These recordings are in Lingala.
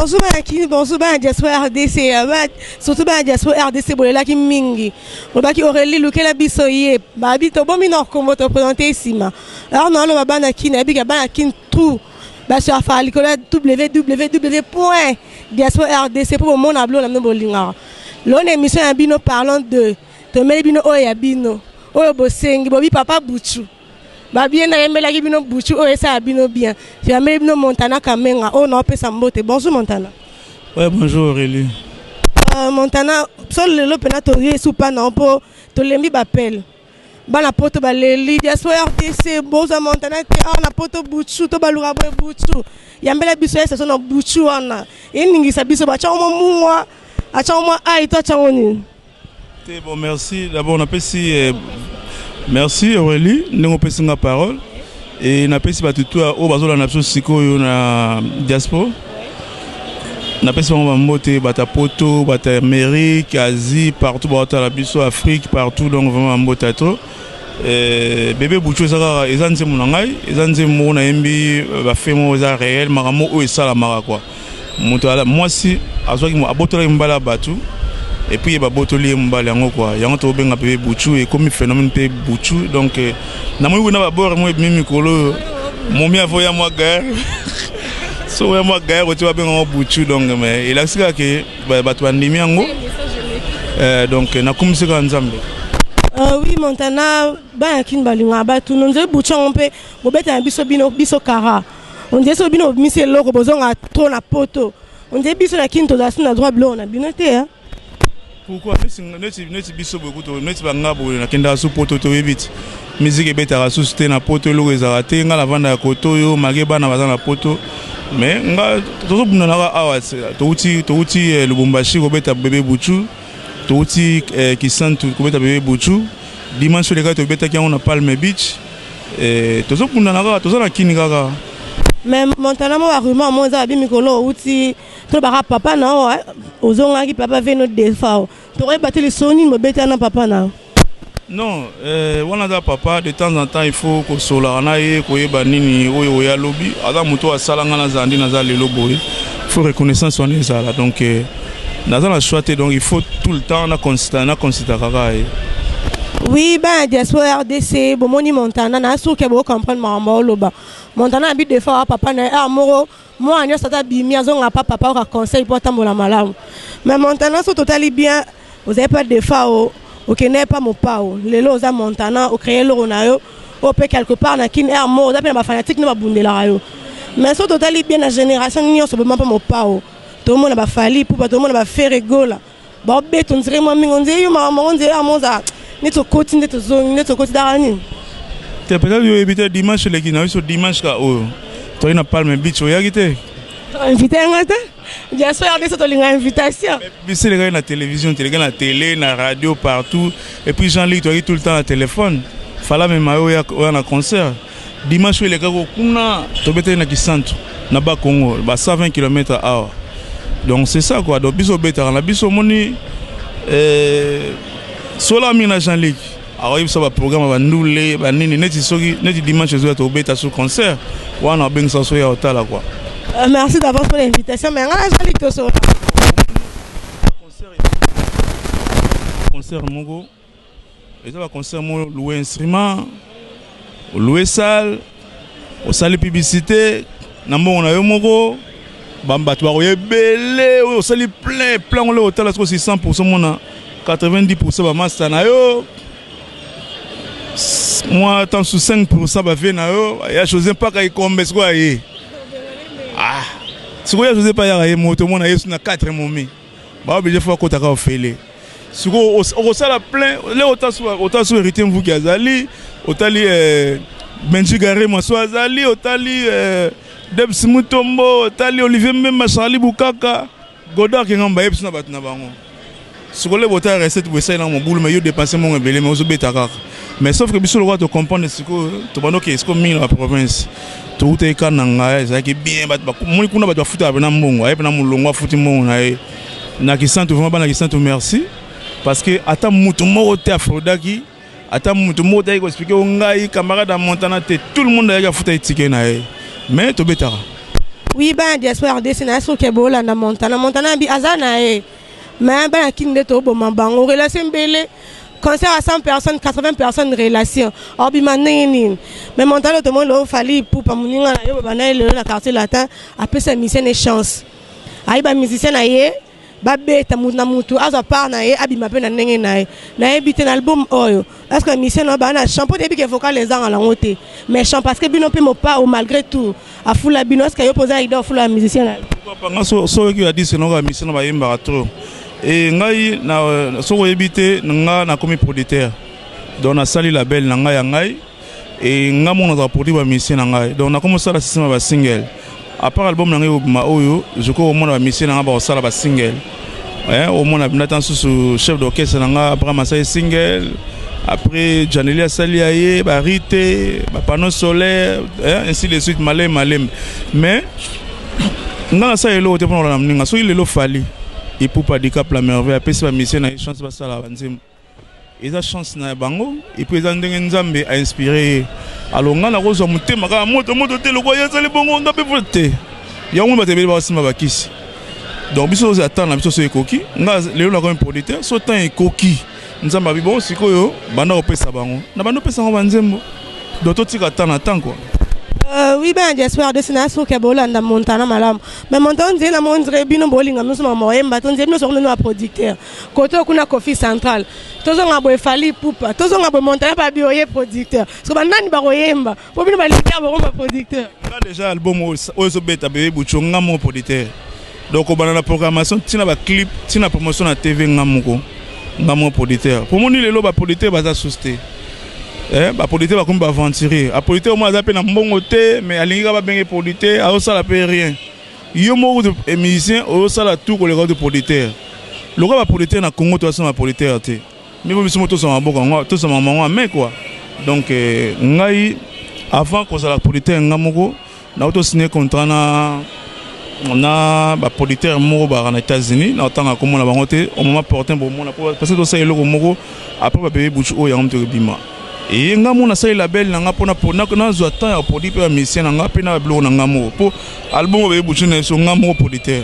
Bonjour bana Kin, bonjour bana diaspora RDC, surtout bana diaspora RDC bolelaki mingi. Bolobaki Aurélie lukela biso ye. Babi tobomi na kombo to présenter nsima. Alors na loba bana Kin, nayebi ka bana Kin tout. Basurfa likolo ya www point diaspora RDC mpo bomona bilo na bino bolingaka. Lelo na émission ya bino parlons de tomeli bino oyo ya bino oyo bosengi bobi papa Buchu. Babie nayembelaki bino Buchu oyo esala bino bien. Yambeli bino Montana Kamenga oyo naopesa mbote. Bonjour Montana. Ouais, bonjour Aurélie. Montana, so lelo mpena toye supa na mpo tolembi bapele bana poto baleli diaspora RDC bozwa Montana te awa na poto. Buchu to baluka boye Buchu yambela biso ye saso na Buchu wana eningisa biso batyango mwa mungwa, atyango mwa ai to atyango nini? Te, bon, merci. D'abord, napesi merci Aurélie ndenge opesi nga parole e napesi bato tu oyo bazolanda biso sikoyo na diaspora. Napesi bango bambote, bato ya poto, bato ya Amérique, Asie, partout baotala biso, Afrique, partout. Donc vraiment bambote ya trop. Bébé Buchu eza kaka, eza nzembo na ngai, eza nzembo moko nayembi bafe moko eza réel, makambo oyo esalamaka kua. Moto mwasi azwaki, abotolaki mobali ya bato et puis ye babotoli ye mobali yango kua. Yango tobenga bébé Buchu, ekomi phénomène mpe Buchu. Donc namoni kuna babore mo ebimi mikolo oyo momi avoya mwa guerre, so oya mwa guerre oti babenga Buchu. Donc mais elakisi kaka ke bato bandimi yango. Donc nakumisi kaka Nzambe. Oui Montana, bana Kini balingaka batuna nzoi Buchu yango mpe bobetana biso bino biso kara ondie so bino bobimisi eloko bozonga trop na poto. Ondie biso na Kini tozala si na droit biloko na bino te. Pourquoi neti biso boye kutu, neti banga boye nakendaka su poto, toyebi ti musique ebetaka susu te na poto, eloko ezalaka te. Nga navandaka koto oyo malgré bana baza na poto, mais nga tozobundanaka awa. Touti Lubumbashi kobeta bébé Buchu, touti Kisantu kobeta bébé Buchu. Dimanche olekaki tobetaki yango na Palme Beach. Tozobundana kaka, toza na Kini kaka. Mais Montana, mo barumeur mo eza babi mikolo outi tolobaka papa na yo ozongaki papa veno defa, tokoyeba te lisolo nini bobetana na papa na yo. Non, wana aza papa. De temps en temps il faut kosolaka na ye, koyeba nini oyo oya lobi. Aza moto oyo asala nga nazala nde naza lelo boye, faut reconnaissance wana ezala. Donc naza na choix te, donc il faut tout le temps na consulta kaka ye. Oui, bana diaspora RDC, bomoni Montana na suki, bocomprendre makambo oloba. Montana abi des fois papa na ye a moko mwana nyonso ata bimi azonga pa papa oka conseil mpo atambola malamu. Mais Montana, so totali bien, ozali pa des fois okende pa mopao, lelo oza Montana, ocréer eloko na yo oyo mpe quelque part na Kini aire moko oza mpe na bafanatique nde babundelaka yo. Mais so totali bien, na génération nyonso boma mpa mopao, tomona baFally Ipupa, tomona baFerre Gola baobeta ondire mwa mingi, ondire yo makambo yango ondire yango oza neti okoti nde tozongi nde tokoti daka nini? Te, peut-être yo oyebi te. Dimanche eleki na biso, dimanche ka oyo toyei na Palme Beach, oyaki te. Invité yanga te. Diaspora biso tolinga invitation. Biso elekaki na télévision, teleki na télé, na radio, partout. Et puis Jean-Luc toyaki tout le temps na téléphone, fala mema yo oya na concert. Dimanche oyo elekaki kuna tobetaki na Kisantu na Bakongo, ba 120 km awa. Donc c'est ça quoi. Donc biso obetaka na biso, omoni sola mingi na Jean-Luc akoyebisa baprogramme ya bandule banini neti soki neti dimanche ezoya tobeta sur concert wana, abengisa so ya otala quoi. Merci d'avance pour l'invitation, mais nga na Jean-Luc tosola. Concert moko eza baconcert moko, louer instrument, louer salle, osali publicité na mbongo na yo moko, bato bakoya ebele oyo osali plein plein ole otala soko si 100, mona 90 bamasta na yo, mwa tant su 5 bave na yo ya José mpaka ekombe. Sikoyo aye, ah, sikoyo ya José mpe ayaka ye moto omona ye na 4 momi baoblige fo akotaka ofele. Sikoyo okosala plein le ota so Héritier Mvuki azali, otali Benji Gare Mwaso azali, otali Debs Mutombo, otali Olivier Mbemba, Charlie Bukaka, Godard Kengamba, bayebi biso na bato na bango. Sikoyo botala recette boye esali na mobulu, mais yo dépense mbongo ebele, mais ozobeta kaka. Mais sauf que biso lokola tocomprendre sikoyo, tobanda okee sikoyo mingi na baprovince. Toutaki ka na ngai, ezalaki bien, bato moni kuna, bato bafutaka mpena mbongo, aye mpena molongo, afuti mbongo na ye na Kisantu. Vraiment bana Kisantu, merci, parce que ata motu moko te afraudaki, ata motu moko te ayaki koexpliquer o ngai camarade ya Montana te. Tout le monde ayaki afuta etike na ye, mais tobetaka. Oui, bana diaspora RDC, na soki bolanda Montana. Montana bi aza na ye, mais bana kini nde toboma bango. Relation ebele, concert à 100 personnes, 80 personnes relation obima ndenge nini? Mais Montana, tomoni lelo Fally Ipupa, moninga na yo, babanda ye lelo na Quartier Latin, apesa musicien ne chance. Ayi bamusicien na ye babeta, mutu na mutu azwa part na ye, abima mpe na ndenge na ye. Nayebi te, na album oyo, est ce que musicien na yo baa na chant? Mpo toyebi ke vocal ezanga nango te, mais chant, parce que bino mpe Mopao, malgré tout afula bino. Est ce que yo mpo oza idée ofula ya musicien na yo? Panga so soki ya dise noko ya musicien na bayembaka trop. E ngai na soki oyebi te, nga nakomi producteur, donc nasali label na ngai ya ngai. E nga moko nazala produit bamusicien na ngai, donc nakomi osala système ya basingle. À part album na ngai obima oyo, je crois omona bamusicien na ngai bakosala basingle. Omona nata nsusu chef d'orchestre na ngai Abraham asali single, après Janeli asali ya ye, barite bapanneau solaire, ainsi de suite, malembe malembe. Mais nga nasala eloko te mpona kolanda moninga. Soki lelo Fally Ipupa Dicap la Merveille apesi bamusicien na ye chance basala banzembo, eza chance na bango, et puis eza ndenge Nzambe ainspiré ye. Alors nga nakozwa motema kaka moto moto te lokwa ye azali bongo, nga mpe te. Yango bato ebele bakosimba bakisi. Donc biso ozala temps na biso so ekoki. Nga lelo nakomi producteur, so temps ekoki, Nzambe abi bon, sikoyo banda kopesa bango na banda opesa bango banzembo. Donc totika temps na temps, quoi. Oui, ben diaspora de sina soki bolanda Montana malamu. Mais Montana, nzela mo ndire bino bolinga miso mama oyemba to nzela bino soko no producteur koto kuna Kofi Central. Tozonga boye Fally Ipupa, tozonga boye Montana babi oye producteur. So banani bakoyemba po bino baleader bakomba producteur? Nga déjà album oyo ezobeta Bebe Bucho, nga moko producteur. Donc kobanda na programmation, ntina baclip, ntina promotion na TV, nga moko producteur. Pomoni lelo baproducteur baza susu te. Baproducteur bakomi baaventurier. Aproducteur omo aza mpe na mbongo te, mais alingi kaka babenge producteur, azosala mpe rien. Yo moko musicien ozosala tout koleka te producteur. Lokola baproducteur na Congo, toasala baproducteur te, mi po biso mo tosala maboko yango, tosala bango ame, quoi. Donc ngai avant kozala producteur nga moko, nauti tosigné contrat na baproducteur moko baka na États-Unis. Na otanga komona bango te au moment opportun, bomona, parce que tosala eloko moko après babebe butu oyo yango moto ekobima. Eye nga mo nasali label na nga mpona nazwa temps ya produit mpe bamusicien na nga mpe na babiloko na nga moko, mpo album oyo Bebe Butu na biso, nga moko producteur.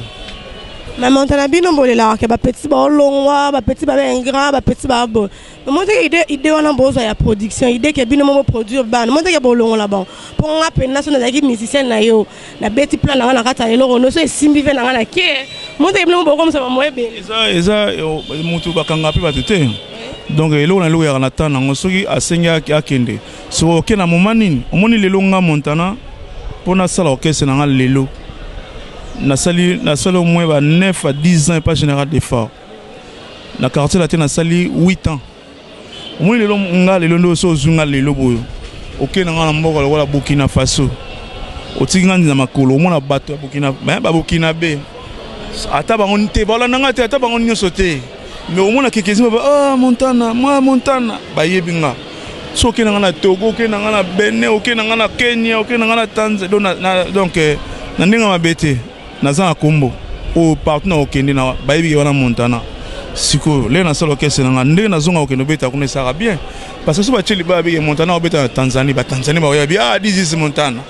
Mais Montana, bino bolelaka ke bapeti baolongwa, bapeti babe ingrat, bapeti baboye. Mais moteke idée wana bozwa ya production, idée ke bino mo boproduire bana, moteke bolongola bango. Mpo nga mpenza so nazalaki musicien na yo, nabeti plan na nga na kati ya eloko nyonso, esimbi ve na nga na ke moteke bino mo bokomisa bamo ebele. Eza motu bakanga mpe bato te. Donc eloko na eloko yaka na temps nango. Soki asengi akende, soki oke na moma nini. Omoni lelo nga Montana, mpo nasala orchestre na nga lelo, nasali au moins ba 9 à 10 ans epa Général Defao na Quartier Latin, nasali 8 ans. Omoni lelo nga lelo nde oso ozwi nga lelo boyo, okei na nga na mboka lokola Burkina Faso, otiki nga na makolo, omona bato ya Burkina, baburkina be, ata bango te balanda nga te, ata bango nyonso te, mais omona kekezi ba ah Montana, mwa Montana bayebi nga. So okei na nga na Togo, okei na nga na Benin, okei na nga na Kenya, okei na nga na Tanzanie, donc, donc na ndenge mabe te, naza na kombo oyo partout na kokende na bayebi ke wana Montana. Sikoyo lelo nasala orchestre na nga, ndenge nazonga kokende obeta kuna esaka bien, parce que so batie libaya bike Montana obeta na Tanzanie, batanzanie bakoyebi: "Ah, this is Montana."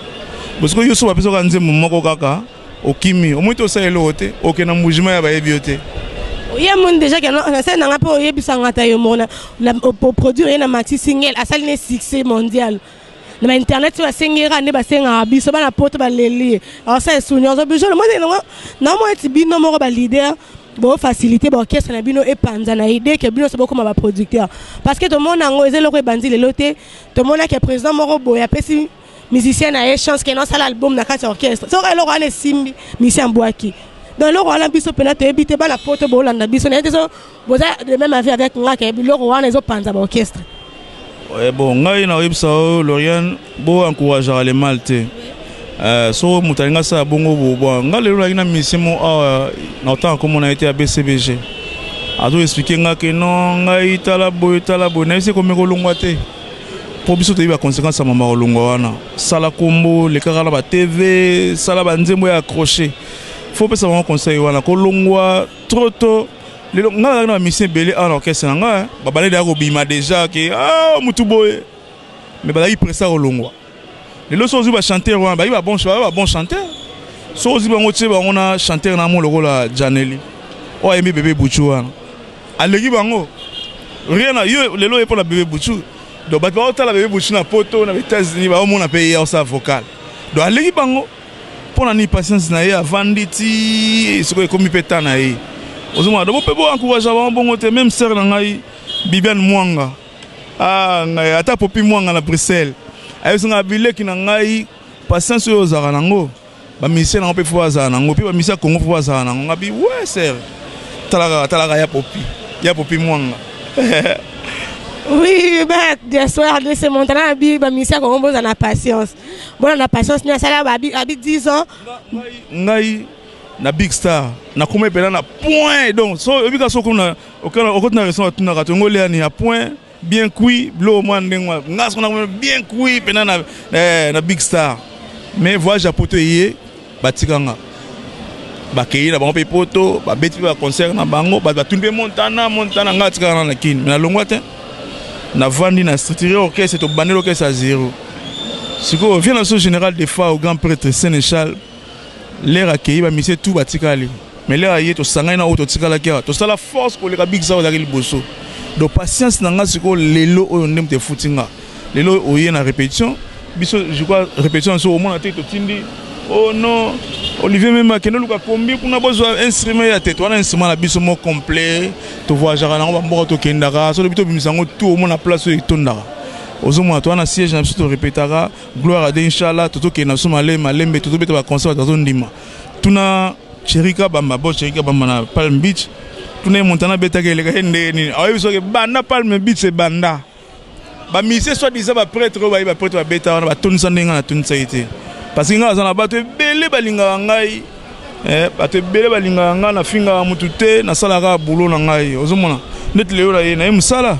Bosiko yo so bapesaka nzembo moko kaka, okimi, omoi te, osala eloko te, okende na Mbujima ya bayebi yo te. Ye moni déjà ke nasali nanga mpe oyebisanga ta yo moko oproduire ye na maxi single, asali ne succès mondial na bainternet oyo asengeka nde basengaka biso bana poto baleli ye asala esu nyonso. Biso naomona eti bino moko baleader bofacilité baorchestre na bino epanza na idée ke bino nyonso bokóma baproducteur, parce que tomona yango eza eloko ebandi lelo te. Tomonaki président moko boye apesi musicien na ye chance ke nosala album na kati ya orchestre. Soki eloko wana esimbi, musicien abwaki. Donc eloko wana biso mpena toyebi te. Bana poto bolanda biso, naye te, so boza de même avis avec nga ke biloko wana ezopanza baorchestre? Bon, ngai nakoyebisa oyo Loriane, bo encourageaka le mal te. So moto alingi asala bongo, bon, nga lelo nayaki na musicien mo awa na otanga komona ye te ya BCBG, azo expliquer nga ke non, ngai tala boye, tala boye, nayebisi ekomi kolongwa te, mpo biso toyebi baconséquence ya mama kolongwa wana. Sala kombo, lekaka na batv, sala banzembo ya accroché. Faut opesa bango conseil wana, kolongwa trop tôt. Lelo ngai nazalaki na bamusicien ebele awa na orchestre na ngai, babandeli ya kobima déjà ke ah, mutu boye, mais bazalaki pressé kolongwa. Lelo so ozwi bachanteur wana, bayi babon, baya babon chanteur. Soki ozwi bango, tie bango na chanteur na mo lokola Janeli oyo ayembi Bebe Buchu wana, aleki bango rien na yo. Lelo ye mpona Bebe Buchu, donc bato baotala Bebe Buchu na Poto, na États-Unis, baomona mpe ye aosala vocal. Donc aleki bango mpona nini? Patience na ye. Avandi ti sikoyo ekomi mpe ta na ye. Ozomona, donc mpe boencourage bango bongo te. Même sœur na ngai Bibiane Mwanga, ah, ngai ata Popi Mwanga na Bruxelles, ayebisi ngai bileki na ngai: patience oyo ozalaka nango, bamusicien nango mpe faut bazala nango, mpe bamusicien ya Congo faut bazala nango. Ngabi we sœur, talaka, talaka ya Popi, ya Popi Mwanga. Oui, ben diaspora RDC, Montana abi bamusicien ya Congo bozala na patience, bona na patience. Ni asala abi abi 10 ans. Ngai na Big Star nakomi mpena na point. Donc so oyebika, so okomi okoti na restaurant, batunaka tongo oliani ya point bien cuit, biloko mwa ndenge wana. Nga soko nakomi bien cuit mpena na Big Star. Mais voyage ya Poto eye, batikanga, bakei na bango mpe Poto, babeti mpe baconcert na bango, bato batuni mpe Montana, Montana. Nga atikaka na Kini, mais nalongwa te. Navandi na structure orchestre, tobandeli orchestre ya zéro. Sikoyo vieux na biso Général Defao, grand prêtre sénéchal, l'heure akei, bamusicien tout batikali. Mais l'heure aye, tosangani na oyo totikalaki awa, tosala force koleka Big Star ozalaki liboso. Donc patience na nga sikoyo lelo oyo nde moto efuti nga. Lelo oye na répétition biso, je crois répétition biso omona te, totindi: oh non, Olivier Meme akende luka kombi kuna, bozwa instrument ya te. Towana instrument na biso mo complet, tovoyageaka nango bamboka tokendaka. So lobi tobimisa yango tout, omona place oyo etondaka. Ozomona, towana siège na biso, torépétaka. Gloire à Dieu, inchallah tozokende na biso malembe malembe, tozobeta baconcert, bato bazondima. Tuna Cherika Bamba, bo Cherika Bamba na Palm Beach, tuna ye Montana abetaka eleka ye ndenge nini. Aoyebi soki banda Palm Beach ebanda, bamusicien soit disant baprêtre oyo baye, baprêtre babeta wana, batondisa ndenge ngai natondisa ye te, parce que ngai aza na bato ebele balingaka ngai, bato ebele balingaka ngai. Nafingaka motu te, nasalaka boulot na ngai. Ozomona neti lelo na ye naye mosala.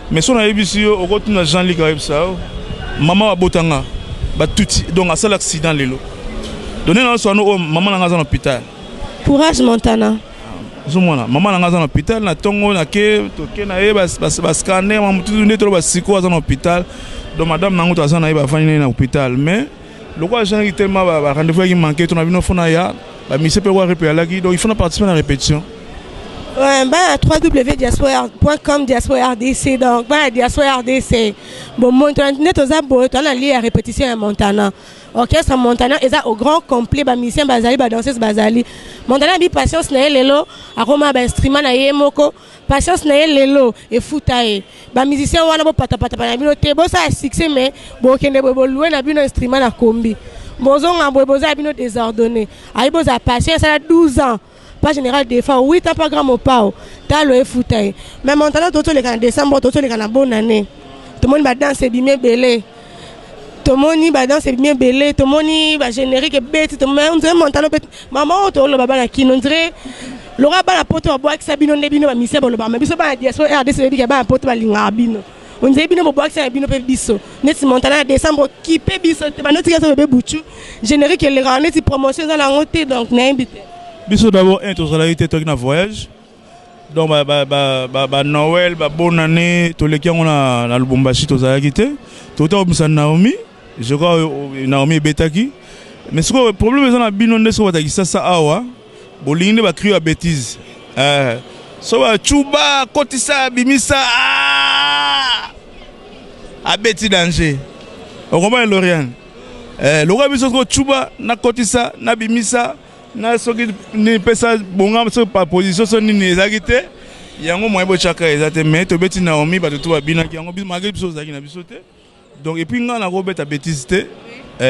Mais so nayebisi yo, okotuna Jean Luc, ayebisa yo mama babotanga batuti. Donc asala accident lelo, donc nde naoso wana oyo mama na ngai aza na hôpital. Courage, Montana. Ozomona, mama na ngai aza na hôpital. Na ntongo nake, toke na ye bascanner mamututu nde tolo basiko, aza na hôpital. Donc madame nango to aza na ye, bavandi na ye na hôpital. Mais lokola Jean tellement barendez-vous yaki manqué, to na bino fo na ya bamusicien mpe kwa repe alaki, donc il faut na participer na répétition. Ouais, ben, www.diaspora.com, diaspora RDC. Donc, ben, diaspora RDC. Bon, Montana, net aux aboy, on a lié à répétition à Montana. Orchestre Montana, et ça au grand complet, ba musicien bazali, ba danseuse bazali. Montana bi patience na ye lelo, akoma ba instrument na ye moko. Patience na ye lelo efuta ye. Ba musicien wana bo pata pata na bino te, bo sa succès, mais bo kende bo bo louer na bino instrument na kombi. Bozonga boye, boza bino désordonné. Ayi boza patience à 12 ans. Pas Général Defao, 8 ans, pas grand Mopao, talo efuta ye. Mais Montana, totoleka na décembre, totoleka na bonne année, tomoni badanse ebimi ebele, tomoni badanse ebimi ebele, tomoni bagénérique ebeti. On dirait Montana mpe mama oyo toloba bana Kino, on dirait lokola bana Poto babwakisa bino nde bino bamusicien bolobaka. Mais biso bana diaspora RDC oyebika bana Poto balingaka bino. On dirait bino bobwakisa na bino mpe biso. Neti Montana na décembre okipe biso te, banotika so Bebe Butu, générique elekaka neti promotion eza nango te. Donc nayebi te. Biso d'abord un tozalaki te, toki na voyage. Donc banoël, babonne année, toleki yango na Lubumbashi, tozalaki te. Tota kobimisa Naomi, je crois Naomi ebetaki. Mais sikoyo problème eza na bino nde soki bataki sasa awa, bolingi nde bacri ya bêtise, so bacuba kotisa bimisa, ah! Abeti danger, okomprendre Loriane, lokola biso sikoyo cuba nakotisa nabimisa na soki nini pesa bonga, soki pa position so nini ezalaki te, yango moyen botyaka eza te. Mais tobeti Naomi, bato to babinaki yango malgré biso ozalaki na biso te. Donc et puis ngai nakobeta bêtise te,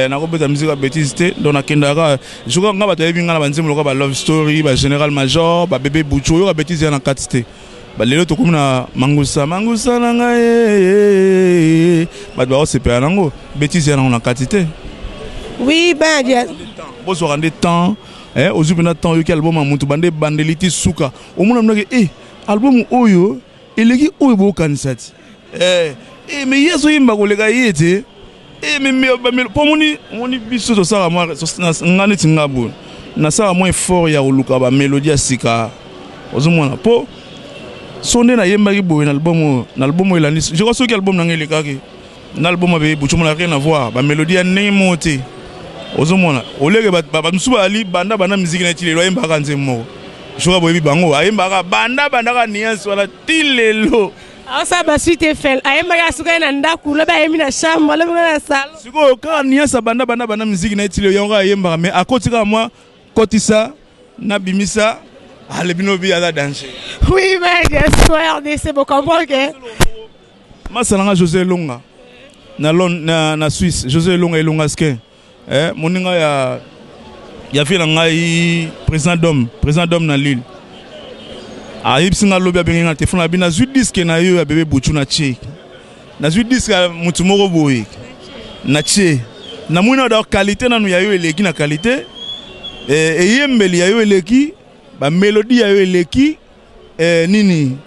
nakobeta musique ya bêtise te. Donc nakendaka, je crois ngai bato bayebi ngai na banzembo lokola ba Love Story, ba Général Major, babebe Butu, oyoka bêtise ya na kati te. Balelo tokomi na mangusa mangusa na ngai, bato bakosepela nango, bêtise ya nango na kati te. Oui, ben Bozwaka nde temps, ozwi mpenza temps, oyoki album ya motu bande ebandeli ti suka, omona mnoke e album oyo eleki oyo bokanisa ti, mais ye azoyemba koleka ye te. Mpo omoni biso tosalaka mwa nga neti nga boye, nasalaka mwa effort ya koluka bamélodie ya sika. Ozomona, mpo so nde nayembaki boye na album oyo, na album oyo elandi, je crois soki album na ngai elekaki na album abe Butu, omona rien à voir, bamélodie ya ndenge moko te. Ozomona oleke bato mosusu bazali banda banda miziki na ti lelo ayembaka nzembo moko. Soki boyebi bango, ayembaka banda bandaka nuance wana ti lelo. Aosala basuite efel, ayembaki asukaki na ndako, lobi ayembi na chambre, lobi na salon. Sikoyo kaka nuance banda banda banda miziki na ye ti lelo, yango kaka ayembaka, mais akoti kaka mwa kotisa na bimisa, alebi nobi aza danger. Oui, mais diaspora RDC, bo comprendre que Masala nga José Elonga na, Lon, na Suisse. José Elonga, Elonga Skin, eh, moninga ya vie na ngai, président d'homme, président d'homme na Lille, ayebisi nga lobi, abengi nga telefone, abi: "Nazwi disque na yo ya bébé Buchu, na tie, nazwi disque ya motu moko boye na tie, namoni na da qualité nanu ya yo eleki na qualité, eh, eyembeli ya yo eleki, bamélodie ya yo eleki, eh, nini,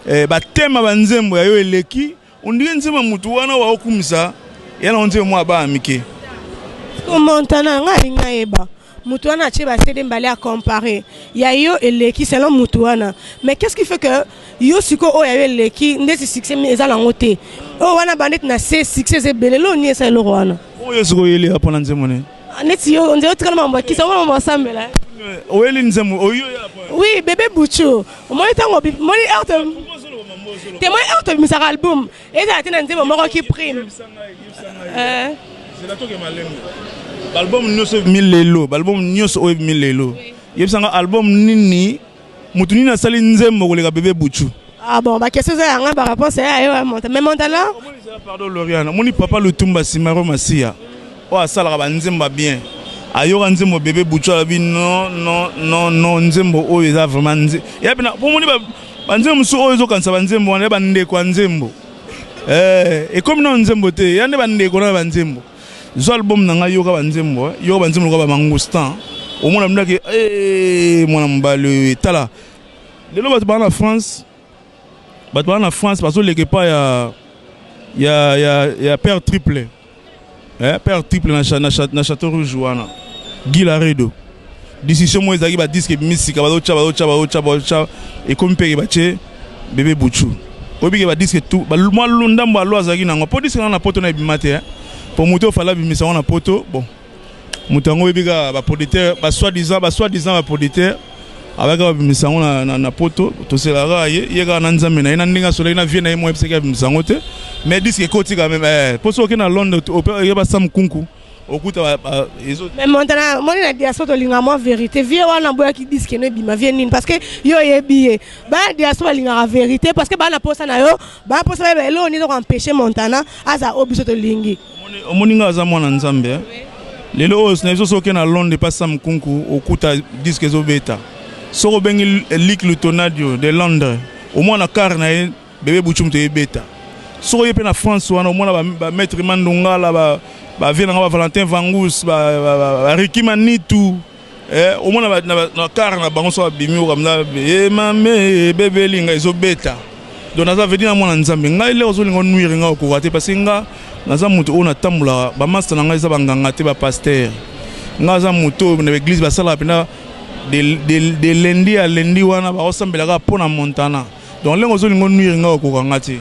eh, batema banzembo ya yo eleki. Ondike nzembo ya motu wana waokumisa ya na nzembo mwa bana mike." Montana, ngai alingi nayeba, motu wana atie baCD mbale, acomparer ya yo eleki selon motu wana, mais qu'est-ce qui fait que yo sikoyo oyo ya yo eleki ndeti succès eza nango te, oyo wana bandeti na se succès eza ebele? Eloko nini esa eloko wana? Oyo sikoyo oyeleka mpona nzembo ne? Neti yo nzela otikala makambo ya kisa, omona makambo asambela. Oyeli nzembo oyo? Oui, bébé Buchu, omoni ntango moni heure te, moi heure tobimisaka album, ezala te na nzembo moko ki prime. Zela, toke malembe. Baalbum nyonso ebimi lelo, baalbum nyonso oyo ebimi lelo, yebisanga album nini, motu nini asali nzembo koleka bébé Buchu? Ah bon, baquestion eza yanga, baréponse ya yo. Monta, mais Montana. Pardon Loriane, omoni papa Lutumba Simaro Masiya oyo asalaka banzembo ya bien, ayoka nzembo bébé Buchu, alobi: "Non, non, non, non, nzembo oyo eza vraiment eya pena." Po omoni banzembo mosusu oyo ezokanisa banzembo wana ya bandeko ya nzembo, ekomi nano nzembo te, ya nde bandeko na banzembo. Zwa album na ngai, yoka banzembo, yoka banzembo lokola bamangoustan, omona mndaki mwana mobali oyo. Tala lelo bato baa na France, bato baa na France bazoleka epai ya Père Triple, Père Triple na Château Rouge wana, Guy Laredo. Décision moko ezalaki, badisque ebimi sika, bazotya, bazotya, bazotya, bazotya, ekomi mpeke batie bébé Buchu. Oyebi ke badisque tu mwa ndambo alo azalaki nango mpo disque nango na poto na ebima te, mpo moto ofala abimisa yango na poto. Bon, moto yango oyebi kaka baproducteur, basoi-disant baproducteur abaki babimisa yango na poto. Toselaka ye, ye kaka na Nzambe na ye na ndenge asolaki na vie na ye mo ayebisaki abimisa yango te, mais disque ekoti quand même, mpo soki oke na Londres, oyeba Sam Kunku, okuta. Mais Montana, moni na diaspora tolinga mwa vérité. Vie wana boyaki disque no ebima, vie nini? Parce que yo oyebi ye, bana diaspora balingaka vérité, parce que bana posa na yo, bana posa bayeba eloko nini koempêche Montana aza oyo biso tolingi. Omoni nga aza mwana Nzambe. Lelo oyo na biso, soki oke na Londres epa Sam Kunku, okuta disque ezobeta. Soki obengi Lik Lutonadio de Londres, omwana car na ye bébé Buchu moto eyebeta. Soki oye mpe na France wana, omona bamaître Mandongala, bavie nanga, bavalentin Vangus, bariki Manitu, omona na car na bango so babimi, okamna emame bebe elinga ezobeta. Donc naza vedi na mwana Nzambe. Ngai lelo ozolinga onuire ngai, okoka te, parce que nga naza moto oyo natambolaka. Bamaster na ngai eza banganga te, bapasteur. Ngai aza moto oyo na baeglise basalaka mpena de lundi ya lundi wana, baosambelaka mpo na Montana. Donc ndenge ozolinga onuire ngai, okoka nga te.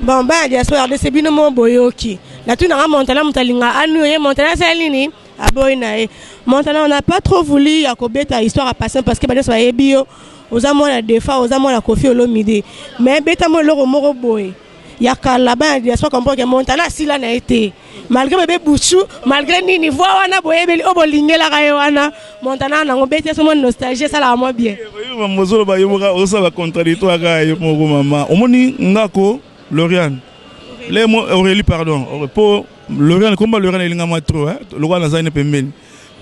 Bon, bana diaspora RDC, bino mo boyoki, natunanga Montana, moto alinga anuire ye, Montana asali nini? Aboyi na ye. Montana, on n'a pas trop voulu ya kobeta histoire ya patient, parce que banyonso bayebi yo, oza mwana Defa, oza mwana Kofi Olomide, mais beta mo eloko moko boye ya kala, bana diaspora comprendre ke Montana asila na ye te, malgré bébé Buchu, malgré nini, voi wana boyebeli oyo bolingelaka ye wana. Montana nango beti so mwa nostalgie esalaka mwa bien. Mama, ozoloba yo moko, ozosala bacontradictoire kaka yo moko. Mama, omoni ngako Loriane le mo Aurélie, pardon, po Loriane, komba Loriane elingama trop lokola nazali ne pembeni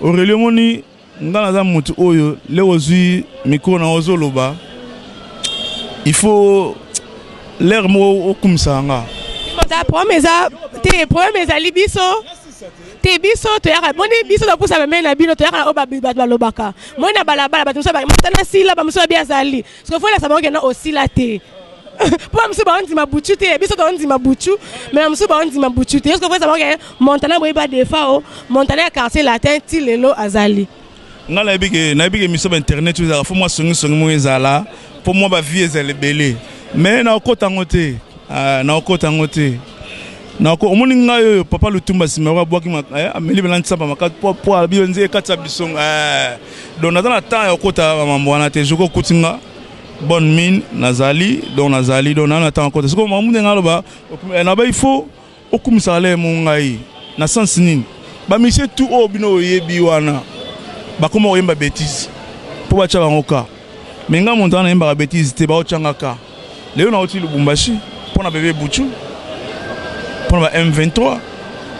Aurélie. Omoni nga naza motu oyo lelo ozwi micro na ozoloba, il faut l'air moko okumisaka nga. Problème eza te, problème ezali biso te. Biso toyaka, moni biso topusa pembeni na bino, toyaka na oyo bato balobaka. Moni na balabala, bato mosusu Montana sila, bamosusu babi azali. Parce que faut elasa bango kenda osila te, mpo bamosusu baondima Buchu te. Biso toondima Buchu, mais bamosusu baondima Buchu te. Parce que faut esa bango ke Montana boyeba Defa o Montana ya Quartier Latin ti lelo azali. Ngai nayebi ke miso bainternet oyo ezalaka, fo mwa songisongi moko ezala mpo mwa bavie ezala ebele, mais naokota yango te, naokota yango te. Nako omoni ngai oyo papa Lutumba nsima oyo abwaki ameli bela nsamba makasi po po abi nzi ekatisa biso eh. Donc naza na temps ya kokota bamambo wana te. Soki okuti nga bonne mine, nazali donc nazali donc naa na temps akota. Sikoyo makambo ndenge aloba naba, il faut okumisaka le mo ngai na sens nini? Bamusiciens tout oyo bino oyebi wana bakoma koyemba bétise mpo batya bango ka, mais ngai moto wana nayembaka bétise te, baotyanga ka. Lelo nauti Lubumbashi mpo na bebe Buchu, mpo na ba M23.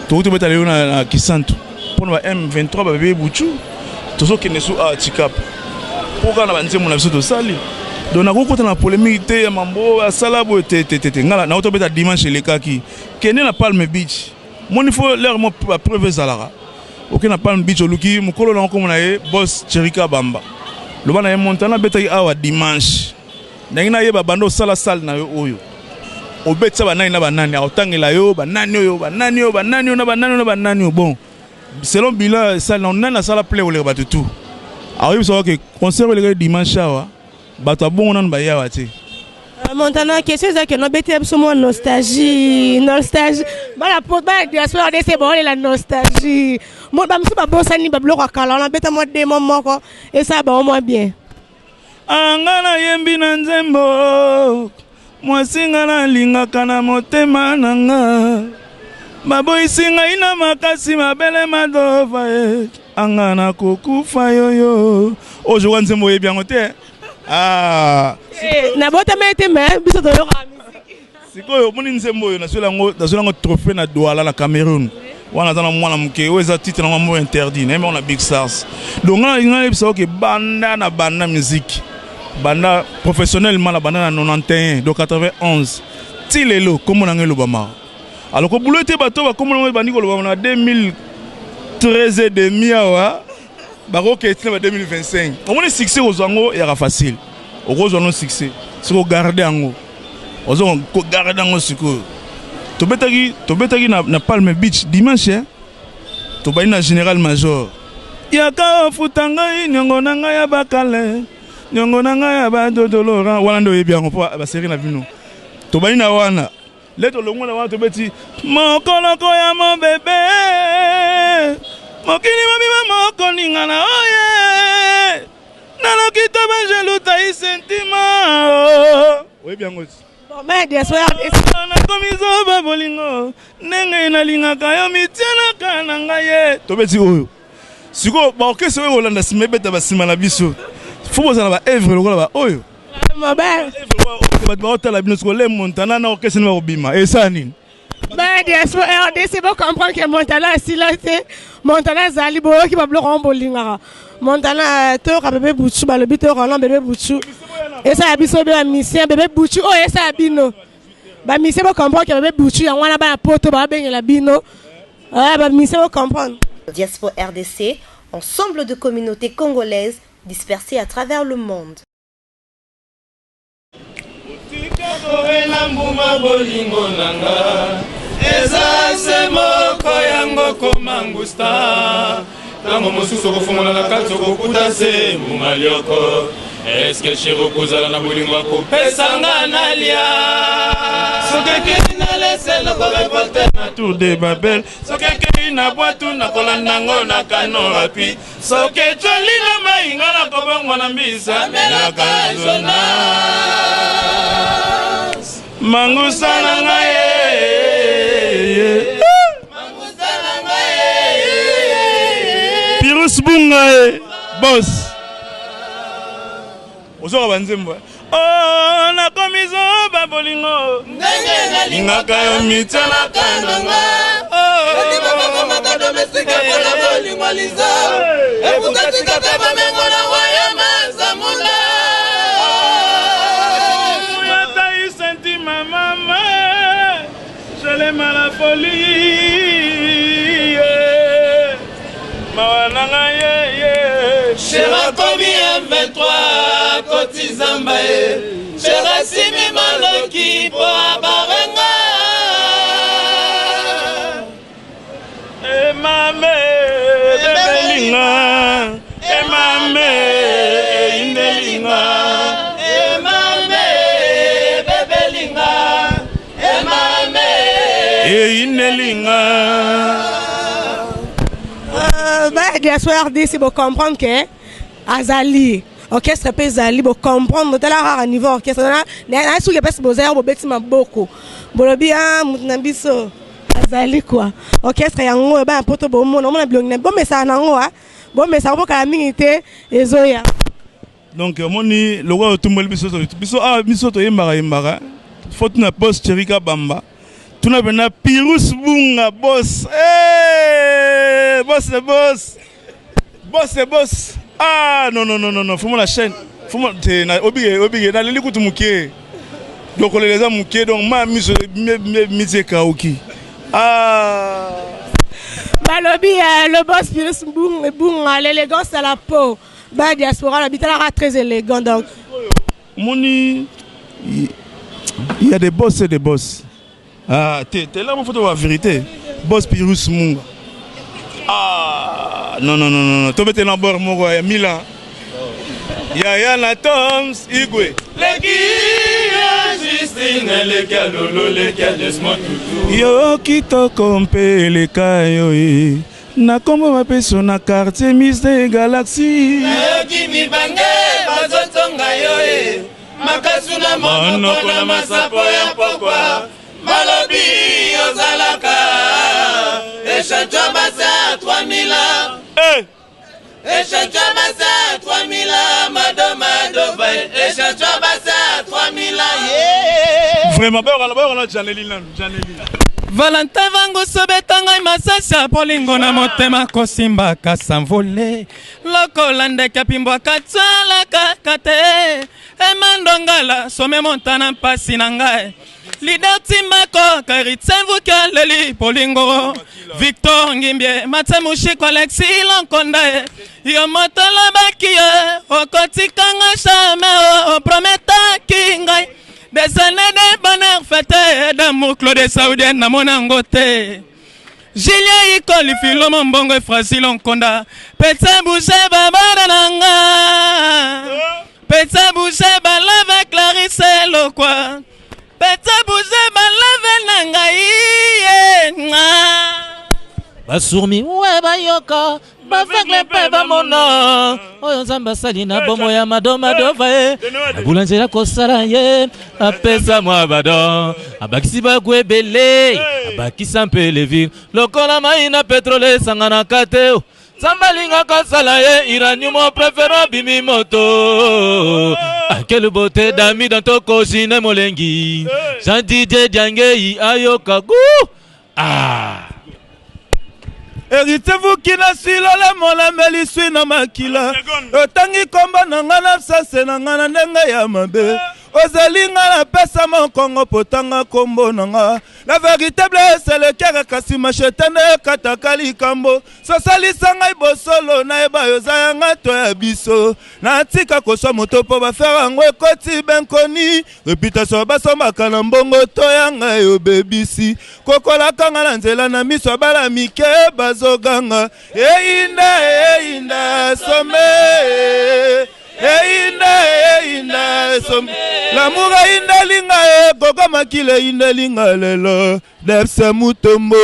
Tokuti tobeta lelo na Kisantu mpo na ba M23, babebe Buchu. Tozokende su awa Chikapa mpo kaka na banzembo na biso tosali. Donc nakokota na polémique te ya mambo asala boye te te te te. Ngai nauti tobeta dimanche elekaki, kende na Palme Beach. Moni faut l'heure mo bapreuve ezalaka. Oke na Palm Beach, oluki mokolo nango, komona ye boss Cherika Bamba, loba na ye Montana abetaki awa dimanche. Ndenge nayeba banda osala sale na yo oyo obetisa banani na banani, akotangela yo banani oyo, banani oyo, banani oyo na banani oyo na banani oyo. Bon, selon bilan esali na nani asala plein koleka bato tout, akoyebisa ke concert oyo elekaki dimanche awa, bato abongo nanu baye awa te. Montana, question eza ke nobetela biso mwa nostalgie, nostalgie. Bana po bana diaspora RDC baolela nostalgie. Mo bamosusu babosani babiloko ya kala wana. Beta mwa demo moko esala bango mwa bien. Anga nayembi na nzembo mwasi nga nalingaka na motema na nga, baboyisi ngai na makasi mabele madova ye, anga nakokufa yoyo. Oyo nzembo oyebi yango te? Ah. Nabotama ete me biso toyokaka miziki. Sikoyo omoni nzembo oyo nazweli yango trophée na Douala na Cameroun wana, aza na mwana moke. Oyo eza titre nango Amour interdit, nayembi yango na Big Stars. Donc nga nayebisa oke banda na banda musique, banda professionnellement na banda na 91, donc 91 ti lelo kombo na ngai elobamaka. Alors kobulu ete bato bakombo nango ebandi kolobama na 2013 et demi awa, bakoke tina ba 2025. Omoni, succès kozwa yango yaka facile. Okozwa no succès soki ogarde yango, ozo kogarde yango. Sikoyo tobetaki na Palme Beach dimanche, eh? Tobandi na Général Major yaka ofuta ngai niongo na ngai ya bakale, niongo na ngai ya badodo Laurent wana nde oyebi yango mpo basérie na bino. Tobandi na wana le tolongwa na wana, tobeti mokoloko ya mobebe, mokili mobima mokoninga na oye naloki to banjelu tai sentima, oyebi yango ti. Bon, mais diaspora Nakomi zoba bolingo ndenge nalingaka yo mitianaka na ngai ye. Tobeti oyo sikoyo, baorchestre oyo kolanda nsima ebeta basima na biso. Faut bozala baœuvre lokola baoyo mabe. Bato baotala bino sikoyo, le Montana na orchestre nde bakobima esala nini? Ba diaspora RDC, bo comprendre que Montana asila te. Montana azali, boyoki babiloko yango bolingaka. Montana, toyoka bebe Buchu. Balobi toyoka wana bebe Buchu esala biso be bamusicien. Bebe Buchu oyo esala bino bamusicien, bo comprendre que bebe Buchu yango wana bana poto babengela bino bamusicien, bo comprendre. Diaspora RDC, ensemble de communautés congolaises dispersées à travers le monde. Tika mbuma bolingo na nga eza se moko, yango komangusta. Ntango mosusu okofungola na kati, okokuta se mbuma lioko. Eske chéri okozala na bolingo ya kopesanga nalia? Soki ekei na lese, nakorevolte na tour de Babel. Soki ekei na bwatu, nakolanda yango na canot rapide. Soki etoli na mai, nga nakobongwa na mbisa melaka Jonas mangusa na ngai. Pirus Bunga e bos ozoka banzembo. Oh, nakomi zoba bolingo ndenge nalingaka yo mitianaka na nga, bakomaka domestique mpona bolingo liza ebutatikaka bamengo na wayama zamula. Matai sentiment mama, je l'aime à la folie. Mawa na ngai ye ye. Chéri akomi M23, akoti zamba ye. Chéri asimi maloki mpo abarenga. Emame bebelinga, emame eindelinga. Emame bebelinga, emame. Eine. eyindeli nga. Baya diaspora RDC, bocomprendre ke azali orchestre mpe ezali, bocomprendre. Tala kaka niveau orchestre na soki epesi, boza yango, bobeti maboko, bolobi a motu na biso azali quoi. Orchestre yango oyo, bana poto, bomona, omona bilongi na bomesaka nango, a bomesaka, bokala mingi te, ezoya. Donc omoni lokola otumboli biso, biso awa, biso toyembaka yembaka. Fo tuna boss Cherika Bamba, tuna mpena Pirus Bunga, boss. Hey, boss le boss, boss le boss. Ah non, non, non, non, non, foma la chaîne, foma te na obige obige, naleli kutu moke, donc kolela eza moke, donc ma miso miti ekauki. Ah. Balobi le boss Pirus Bunga, l'élégance à la peau. Ba diaspora na bitalaka très élégant, donc. Omoni, il y a des boss et des boss. Ah te te, là mo photo la vérité, boss Pirus Munga. Ah non, non, non, non, tobete na bord moko ya Milan, yaya na Toms Igwe. Leki ya Justine, leki ya Lolo, leki ya Desmond Tutu. Yo kitoko mpe eleka yo e na nkombo bapeso na quartier Mister Galaxy. Nayoki mibange bazotonga yo e makasu na monoko na masapo ya pokwa, balobi ozalaka échantillon basa 3000. Hey! Échantillon basa 3000, mado mado, échantillon basa 3000, yeah. Vraiment, bayokana, bayokana. Janeli nanu, Janeli. Valentin Vanguso, beta ngai masasi ya bolingo na motema, kosimbaka sanvole lokola ndeke apimbwaka, tialaka te emandongala some montana mpasi na ngai. Lider Timbako, Karitien Vukaleli, bolingo Victor Ngimbie, Mathe Mushiko, Alexi Lonkonda. Yo moto olobaki ye okotikanga jamais, oprometaki ngai des années de bonheur, fête d'amour. Claude Saoudien, namona yango te. Julien Ikoli, Filomo Mbongo, Efrasi Lonkonda, Pete Bouche, babana na nga Pete Bouche, balave Clarisse Lokwa, Pete Bouche, balave na ngai ye. Basourds muets bayoka, baaveugle mpe bamona oyo Nzambe asali na bomo ya madomadova ye. Abula nzela kosala ye, apesa mwa badon, abakisi bagu ebele, abakisa mpe levure. Lokola mai na petrole esanganaka te, Nzambe alingaka asala ye uranium préféré, abimi moto. Quelle beauté d'ami dans tokosine molengi Jean Didier Diangei ayoka gu ah. Héritier Vukina, silole molameli swi na makila, otangi kombo na nga na sase na nga na ndenge ya mabe. Ozali nga napesa mokongo potanga kombo na nga. La véritable selekere, kasi machete nde ekataka likambo. Sosalisa ngai bosolo, nayeba yo oza yanga to ya biso. Natika koswa moto mpo bafere yango ekoti benkoni. Réputation basombaka na mbongo to ya ngai obebisi. Kokolaka nga na nzela na miso ya bala mike bazoganga: eyinda, eyinda, some eyinda, eyinda, some lamour eyindeli nga e gogo makila eyindeli nga lelo Debse Mutombo.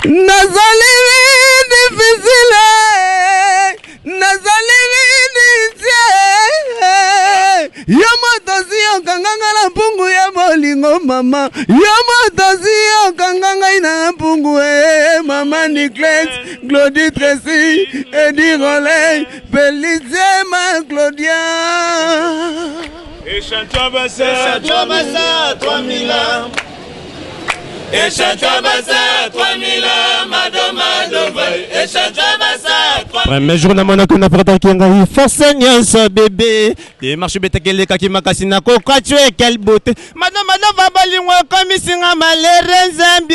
Nazali difficile, nazali ditie. Yo moto osi okanganga na mpungu ya bolingo, mama. Yo moto osi okanga ngai na mpungu e mama. Niclet, Glodi Tracy, Edi Roley, Felicie, ma Claudia. Échantillon basa. Échantillon basa 3000, échantillon basa 3000, mado mado, échantillon basa. Premier jour namonaki, napretaki ngai force nyonso, bébé. Démarche betaki elekaki makasi, nakoka tue. Quelle beauté, madame, madame va bolingo ekomisinga malere. Nzambi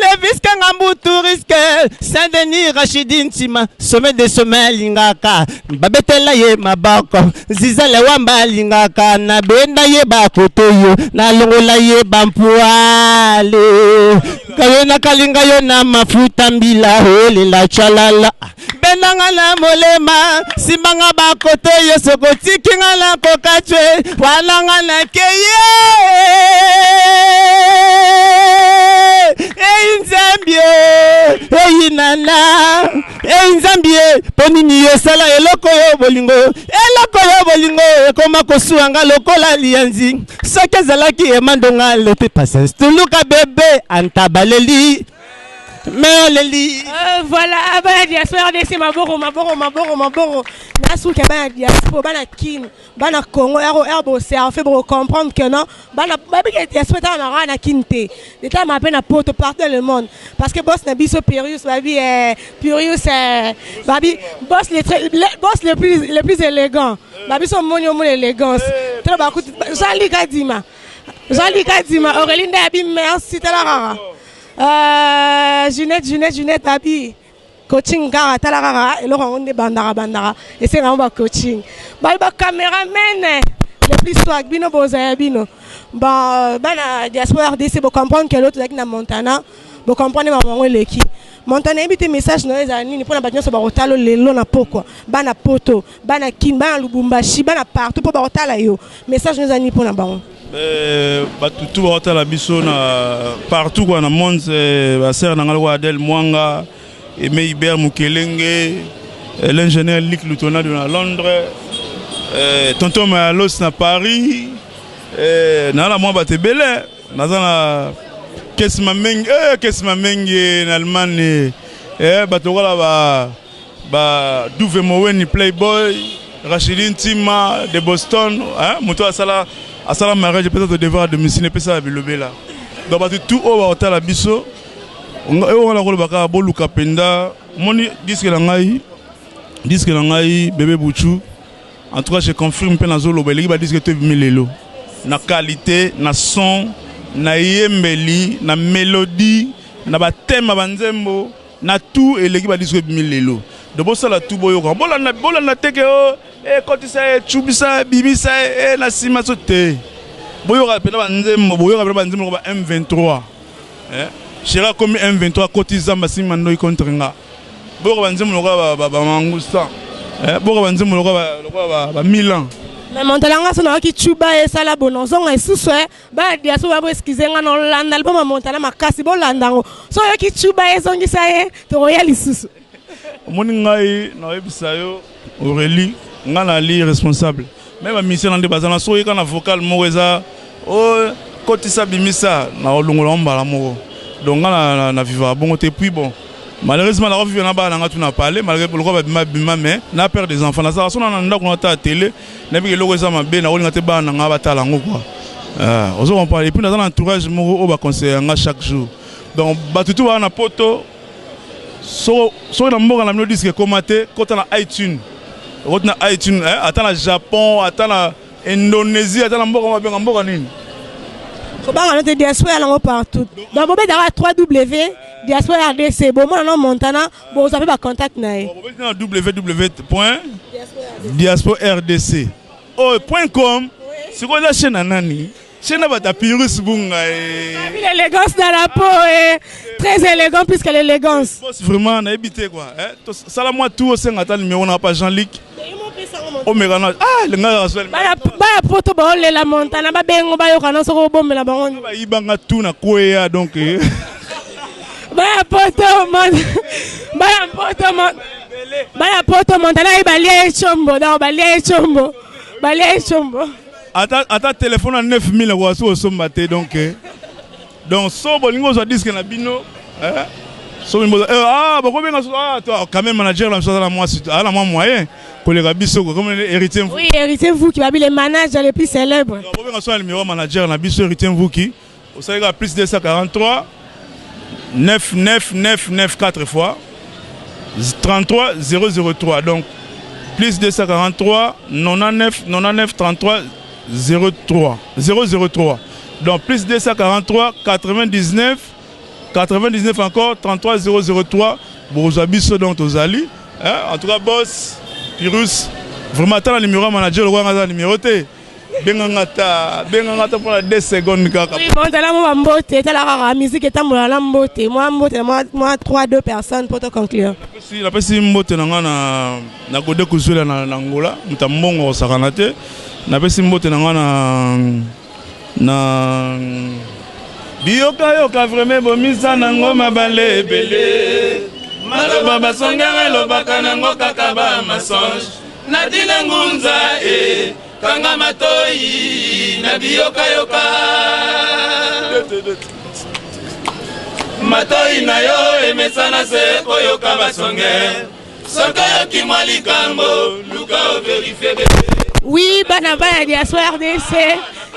leviske nga mbutu risque Saint Denis Rachidi Ntima, sommet de sommet, alingaka babetela ye maboko. Zizale Wamba alingaka nabenda ye bakoto yo, nalongola ye bampuale kayo, nakalinga yo na mafuta mbila olela chalala. Benda nga na molema, simba nga bakoto yo soki otiki nga nakoka twe, wana nga nakeye. Ei Nzambe, ei nana, ei Nzambe, mpo nini osala eloko yo bolingo, eloko yo bolingo ekoma kosuwa nga lokola liyanzi. Soki ezalaki emandonga lote patience tuluka bebe antabaleli. Mais oleli. Voilà, bana diaspora RDC maboko maboko maboko maboko. Nasuka bana diaspora bana Kin, bana Congo ero ero bo surfer bo comprendre que non, bana babike diaspora ta na na Kin te. L'état m'a peine na poto partout dans le monde parce que boss na biso Pirius babi Pirius babi boss le très le, boss le plus élégant. Babi so moni mon élégance. Tala ba kutu Jean-Luc Adima. Jean-Luc Adima Aurélie Ndabi merci tala rara. Junette, Junette, Junette, Abi, coaching kaka tala kaka eloko yango nde bandaka bandaka esenga yango ba coaching bayi ba cameraman le plus swag bino boza ya bino bon bana diaspora RDC bo comprendre que l'autre ezalaki na Montana bo comprendre makambo yango eleki Montana yebi te message na yo ezala nini mpona bato nyonso bakotala lelo na pokwa bana poto bana Kin bana Lubumbashi bana partout mpo bakotala yo message na yo ezala nini mpona bango? Bato tu bakotala biso na partout quoi na monde, basere na ngai lokola Adèle Mwanga, Aimé Hubert Mukelenge, l'ingénieur Luc Lutonado na Londres, tonton Mayalos na Paris, na na mwa bato ebele naza na Kesi Mamengi, Kesi Mamengi na Allemagne, bato lokola ba Duve Moweni Playboy, Rachidi Ntima de Boston, hein, moto asala asala mariage peut-être devoir à domicile epesa bilobela. Donc bato tout oyo bakotala biso oyo wana koloba kaka boluka mpenza omoni disque na ngai, disque na ngai bébé Buchu. En tout cas je confirme mpe nazoloba eleki ba disque to ebimi lelo na qualité, na son, na yembeli, na mélodie, na bathème ya banzembo, na tout eleki ba disque ebimi lelo. Donc bosala tout boyoka, bolanda bolanda teke o ekotisa ye tubisa bimisa ye na nsima so te, boyoka mpenza banzembo, boyoka mpenza banzembo lokola ba M23, chéri akomi M23 akoti zamba nsima ndoi contre nga. Boyoka banzembo lokola bamangusta, boyoka banzembo lokola ba Milan. Mais Montana nga so nayoki cuba esala bono ozonga lisusu bana diaspora bo excuse nga na olanda album ya Montana makasi bolanda yango so oyoki cuba ezongisa ye tokoya lisusu. Omoni ngai nayebisa yo Aurélie, ngai nali responsable me bamission na nde baza na so oyeka na vocal moko eza o kotisa bimisa na olongola ngo mbala moko. Donc ngai na vivaka bongo te. Puis bon, malheureusement nakovivre na bana na ngai tuna parler malgré lokola babima bima, mais na père des enfants nazalaka so na ndako na tala télé nayebi eloko eza mabe nakolinga te bana na ngai batala yango quoi. Ozo comprendre? Et puis naza na entourage moko oyo baconseille nga chaque jour. Donc bato tu baa na poto, soki na mboka na bino disque ekóma te, kota na iTunes, okoti na iTunes, ata na Japon, ata na Indonésie, ata na mboka babenga mboka nini. Kobanga no te, diaspora yango partout. Donc bobetaka 3W diaspora RDC, bomona no Montana, bozwa mpe bacontact na ye. Bobeti na www point diaspora rdc oyo point com. Sikoyo eza chaîne na nani? Chaîne na bato ya Pirus Bunga. L'élégance dans la peau est très élégant plus que l'élégance. Boss vraiment nayebi te quoi. Sala mwa tout osenga ata numéro na pa Jean-Luc omeka na lengaka. Bana poto baolela Montana, babengo bayoka no soki obombela bango. Bayibanga tout na kweya donc. Bana poto, bana poto, bana poto, Montana ayi balia ye chombo, donc balia ye chombo, balia ye chombo. Ata telefone ya 9000 akoka soki osomba te. Donc so bolingi ozwa disque na bino, so bokobenga quand même manager na biso aza na mwa aza na mwa moyen koleka biso comme Héritier. Oui, Héritier Mvuki babi le manager le plus célèbre. Bobenga so na numéro manager na biso Héritier Mvuki, osalika plus 243 9 9 9 9 4 fois 33 003. Donc plus 243 99 99 33 03 003. Donc plus 243 99 99 encore 33 003, bozwa biso. Donc tozali, en tout cas boss Pirus vraiment ata na numéro ya manager lokola nga aza na numéro te. Benganga ata, benganga ata mpona 2 secondes kaka. Oui, Montana mwa mbote, tala kaka musique etambola na mbote, mwa mbote mwa mwa 3 2 personnes pour te conclure. Napesi mbote na nga na Gode Kuzwela na Angola, moto ya mbongo akosakana te. Napesi mbote na nga na biyokayoka vraiment bomisa nango mabale ebele. Maloba basongaka elobaka nango kaka ba mensonge. Nadine Ngunza e kanga matoyi na biyokayoka. Matoyi na yo emesana se koyoka basonge. Soki oyoki mwa likambo luka overifie bebe. Oui, bana bana diaspora RDC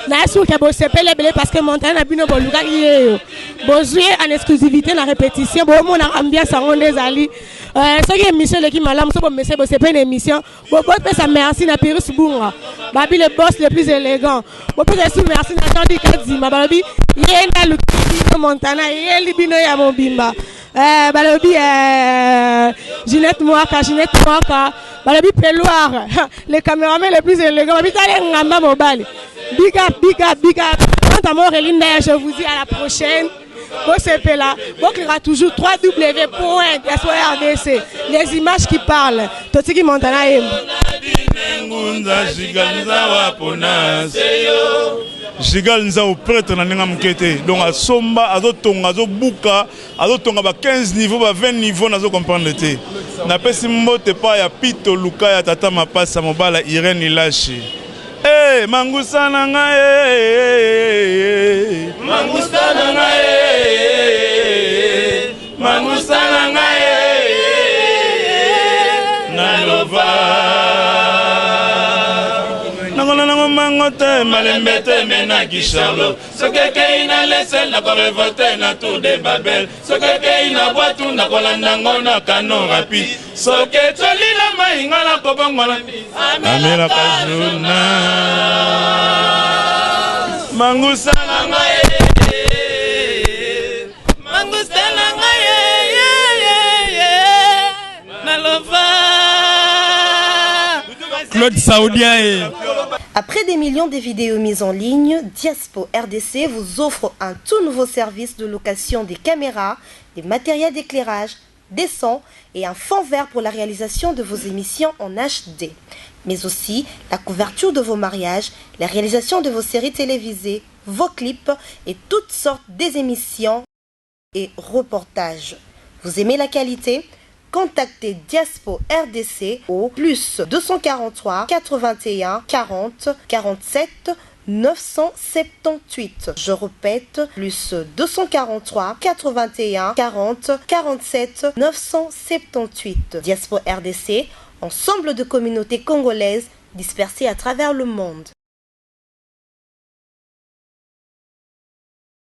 na suka bosepele ebele parce que Montana na bino bolukaki ye yo bozwi en exclusivité na répétition, bomona ambiance yango nde ezali. Soki émission eleki malamu, so bomese bosepeli na émission, bopesa merci na Piris Bunga babi, le boss le plus élégant. Bopesa esu merci na Jean Kadima, balobi ye nde aluki bino Montana, eyeli bino ya mobimba. Balobi Ginette Mwaka, Ginette Mwaka, balobi Peloir, le caméraman le plus élégant, babi tale ngamba mobali. Big up, big up, big up. Quant à moi, Aurélie Ndaya, je vous dis à la prochaine. Bosepela, bokira toujours www.rdc, les images qui parlent. Totiki Montana yemba. Ngunza Jigal Nzawa pona seyo. Jigal Nzawa prêtre na ndenge moke te. Donc asomba, azotonga, azobuka, azotonga ba 15 niveau, ba 20 niveau, nazo comprendre te. Napesi mbote pa ya Pito Luka ya tata Mapasa mobala Irène Ilashi. Eh, mangusa na ngai eh, mangusa na ngai eh, mangusa na ngai eh, nalova nakona nango mango te, malembe te menaki Charlot. Soki ekei na lesel, nakorevolte na tour de Babel. Soki ekei na bwatu, nakolanda ngo na canon rapide. Soki etoli na mai, nga nakobongwana. Amelaka journal mangusa na ngai, mangusa na ngai, nalova. Claude Saoudien et Après des millions de vidéos mises en ligne, Diaspo RDC vous offre un tout nouveau service de location des caméras, des matériels d'éclairage, des sons et un fond vert pour la réalisation de vos émissions en HD, mais aussi la couverture de vos mariages, la réalisation de vos séries télévisées, vos clips et toutes sortes des émissions et reportages. Vous aimez la qualité? Contactez Diaspo RDC au plus 243 81 40 47 978. Je répète, plus 243 81 40 47 978. Diaspo RDC, ensemble de communautés congolaises dispersées à travers le monde.